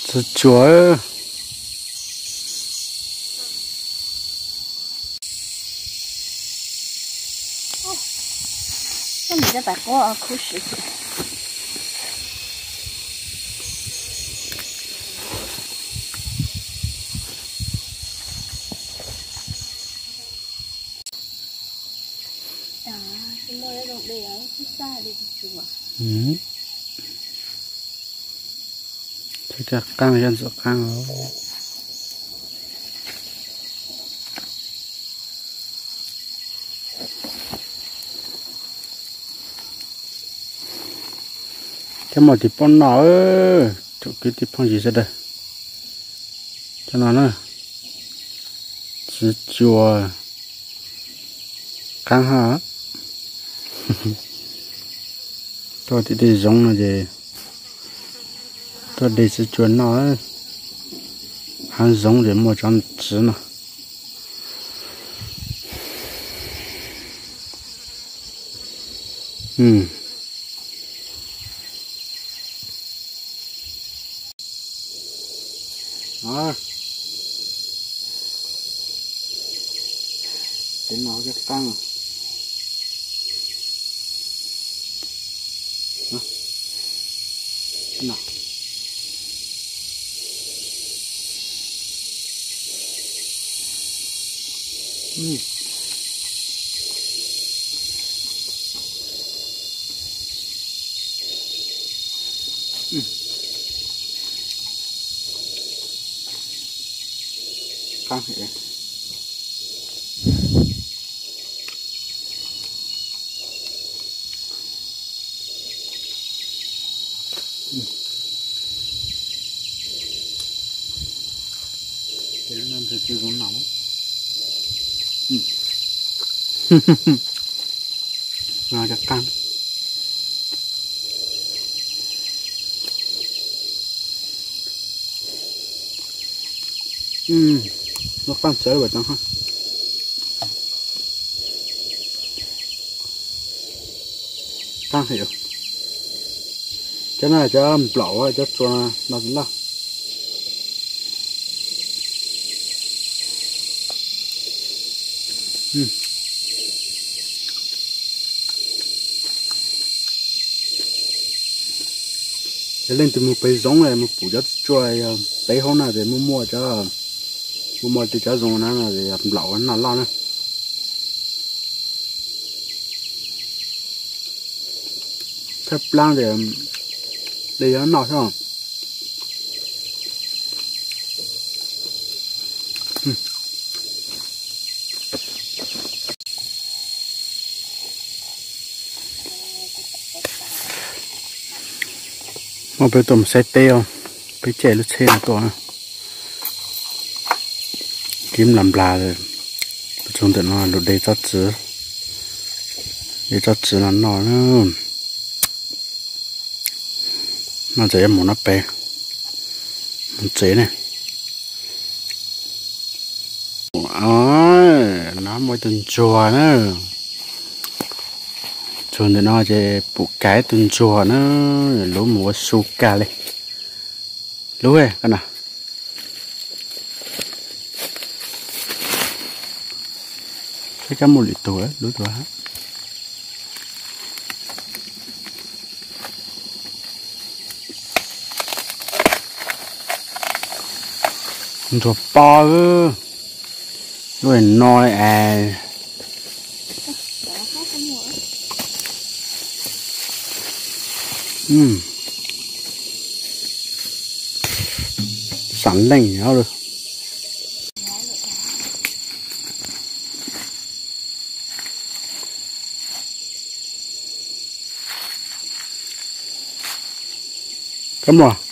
Txiv tsuas. Qeej, ntxim qeej. Cov muaj tis pob noj, tsoom kwv tij phooj ywg sawv daws, cov no na, txiv tsuas qeej ha. Tuaj tim tej zoov no ces tuaj de txiv tsuas noj. Hav zoov ces muaj cov txiv no. Tiv no cov qeej. Qeej heev. No cov qeej. Lub qeej txawv lawm tag. Qeej heev. Cov no cov nplaum, cov tsuas no loj. Yog leej twg mus pem zoov mus pum cov txiv tsuas pem hauv no ces muaj muaj cov, muaj muaj tej cov zoo na, nplaum noj loj na. Thawj plaab ces de cov noj xwb. Muab peb tuaj mus saib teb os, peb caij lub tsheb no tuaj. Kib nplas nplas, txug ntawm no lug de tsob txiv, de tsob txiv no noj. No txawm yuav mus no pem, mus tsev ne. No muaj ib tug ntsuag na. Txug ntawm no ces pum kag ib tug ntsuag na, lub mus ua su kag li. Lub no, peb cov muaj lwm tug lub tug. Ntsuag pob, lub no es sam leej. Kab muag.